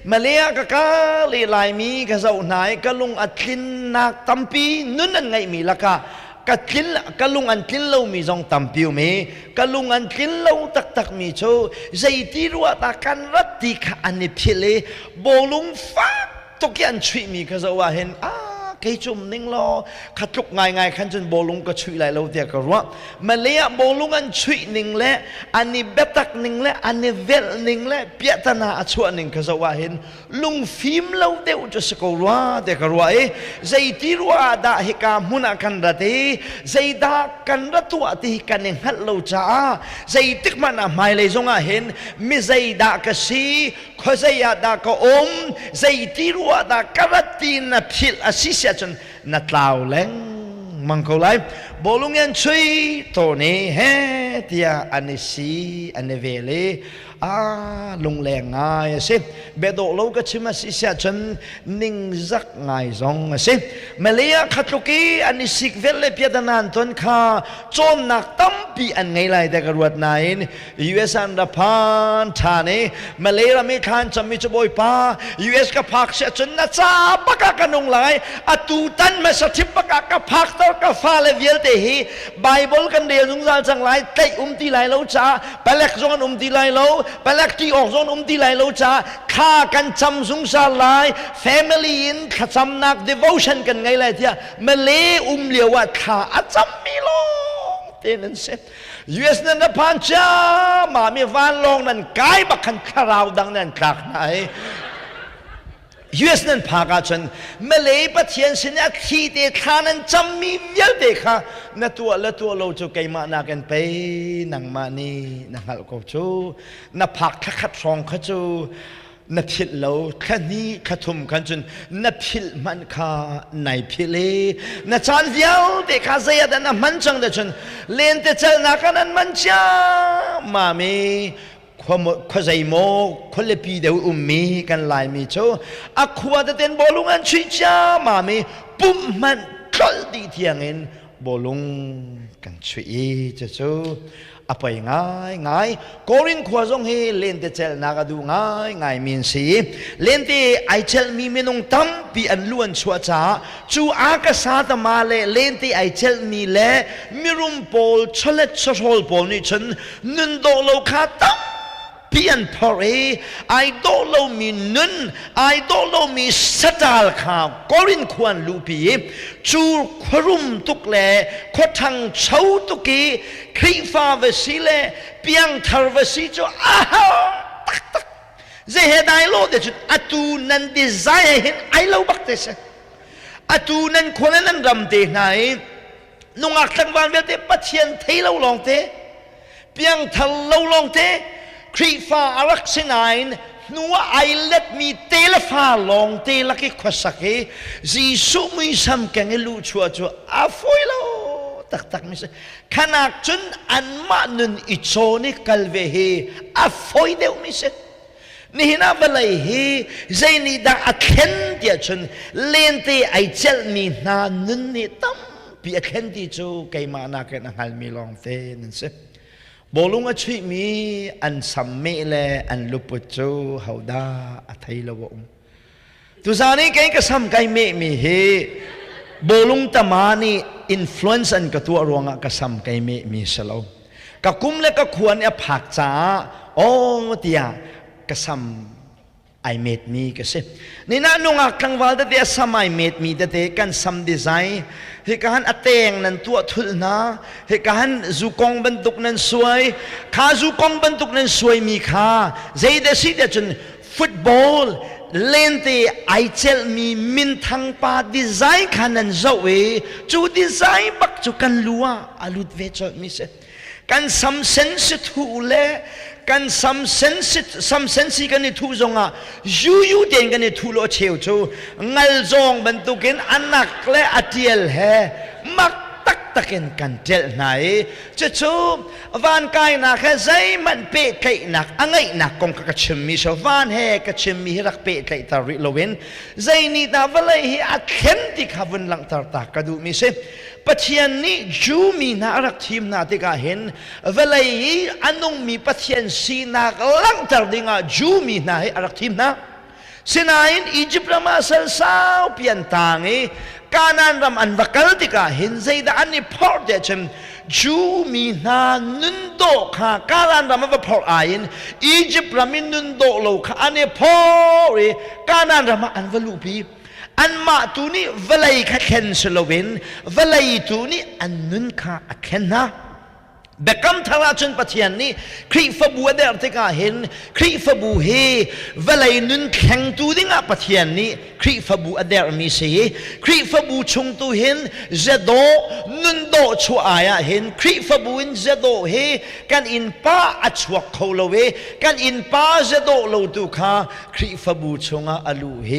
Malay ka ka le Laimi ka zoh hna i ka lung a tlinnak tampi nun an ngeihmi lakah ka tlin ka lung an tlin lomi zong tampi um i ka lung an tlin lo taktakmi cu zeiti ruah dah kan rat ti kha an i philh i bawlung fak tuk i an chuihmi ka zoh ah hin ah kei cu um ning law kha tluk ngaingai khan cun bawlung ka chuih lai lo tiah ka ruah. Malay ah bawlung an chuih ning le an i biatak ning le an i velh ning le piahtana a chuah ning ka zoh ah hin lungfim lo deuh cu si ko rua tiah ka ruah i zeiti ruah ah dah hika hmun ah kan rat i zeidah kan ra tuah ti kan i hngalh lo caah zeitik hmanh ah hmailei zong ah hin mi zeidah ka si, khuazei ah dah ka um, zeiti ruah dah ka rat ti na philh a si siah cun na tlau lengmang ko lai. Bawlung an chui tawni he tiah an i si an i vel i a lungleng ngai a si. Biadawh lo ka chim a si siah cun ningzak ngai zong a si. Malay ah khatluk i an i sik vel le piatanan ton kha cawnnak tampi an ngei lai te ka ruat nain US an ra phan ṭhan i Malay ram i thlan cammi cu Bawipa, US ka phak siah cun na ca bak ah ka nung lai. Atu tan hmasa thip bak ah ka phakter ka fale vialte hi Bible kan rel zungzal cang lai, tlaih um ti lai lo caah palek zong an um ti lai lo, palek ṭih awk zong an um ti lai lo caah thla kan cam zungzal lai, family in thlacamnak devotion kan ngei lai tiah Malay um lio ah thla a cammi lawng te nan si. US nan na phan ciammam i vanlawng nan kai bak khan thlarau dang nan tlak hna i US nan phak ahcun Malay Pathian sin a thli te thla nan cammi vialte kha na tuah le tuah lo cu keimah nakin pei nangmah nih na hngalh ko cu. Na phak thlakhat hrawng kha cu na philh lo. Thla hnih thla thum khan cun na philh hmanh kha nai philh i na caan vialte kha zei ah dah na hman cang te cun lentecelnak ah nan man ciammam i khua zeimaw khualipi deuh ummi kan Laimi cu a khua teten bawlung an chuih ciammam i pumh hmanh tlolh dih tiangin bawlung kan chuih i cucu a poi ngaingai. Korin khua zong hi lentecelhnak a duh ngaingai mi an si. Lente ai celhmi minung tampi an lu an chuah caah cu akasa tama le lente ai celhmi le mirum pawl chawlet chawhrawl pawl nih cun nun dawh lo kha tam pi an phorh i ai dawh lomi nun, ai dawh lomi saṭal kha Korin khua an luhpi i cu khuarum tuk le khua ṭhangcho tuk i Khrihfa va si le piangthar va si cu a har taktak. Zei he dai lo te cun atu nan design hin ai lo bak te si. Atu nan khua le nan ram te hna i nungak tlangval vialte Pathian thei lo lawng te, piangthar lo lawngte, Khrihfa a rak si nain hnu ah ai letmi te le fa lawngte lak i khuasak i Jesuh muisam keng i luhchuah cu a fawi lo taktak mi si. Khanak cun anmah nun i cawn i kal ve hi a fawi deuh mi si. Nihin ah vawlei hi zei nih dah a thlen tiah cun lente ai celhmi hna nun nih tampi a thlen ti cu keimah nakin a hngalmi lawngte nan si. Bawlung a chuihmi an sammeh le an luput cu hodah a thei lo a um. Tuzaan i kei ka sam kai mehmi hi bawlung tama nih influence an ka tuah ruangah ka sam kai mehmi si lo. Ka kum le ka khua nih a phak caah aw tiah ka sam ai metmi ka si. Nina nungak tlangval tete a sam ai metmi tete kan sam design hika han a teng nan tuah thul hna, hika han zukong bantuk nan suai, kha zukong bantuk nan suaimi kha zeidah si tiah cun football lente ai celhmi minthang pa design kha nan zoh i cu design bak cu kan lu ah a lut ve colhmi si. Kan sam sen si thu le kan sam sen si sam sen si kan i thuh zongah yu tein kan i thuh lo cheu cu ngal zawng bantukin anak le a tial he mak taktak in kan ṭelh hna i cucu van kainak he zeihmanh pehtlaihnak a ngeihnak kong kha ka chimmi so van he ka chimmi hi rak pehtlaihter rih loin zei nih dah vawlei hi a thlen ti kha vun langhter ta ka duhmi si. Pathian nih Jew mi hna a rak thim hna tikah hin vawlei i a nungmi Pathian sinak langhter dingah Jew mi hna hi a rak thim hna. Sinain Egypt ram ah sal saupi an taang i Kanaan ram an va kal tikah hin zeidah an i phorh tiah cun Jew mi hna nun dawh kha Kanaan ram ah va phorh ai in Egypt ram i nun dawh lo kha an i phorh i Kanaan ram ah an va luhpi. Anmah tu nih vawlei kha thlen si loin vawlei tu nih an nun kha a thlen hna. Biakam thar ahcun Pathian nih Khrihfabu a derh tikah hin Khrihfabu hi vawlei nun thlengtu dingah Pathian nih Khrihfabu a derhmi si i Khrihfabu chung tu hin ziadawh nun dawh chuah ai ah hin Khrihfabu in ziadawh hi kan innpa a chuak kho lo i kan innpa ziadawh lo tu kha Khrihfabu chungah a luh hi.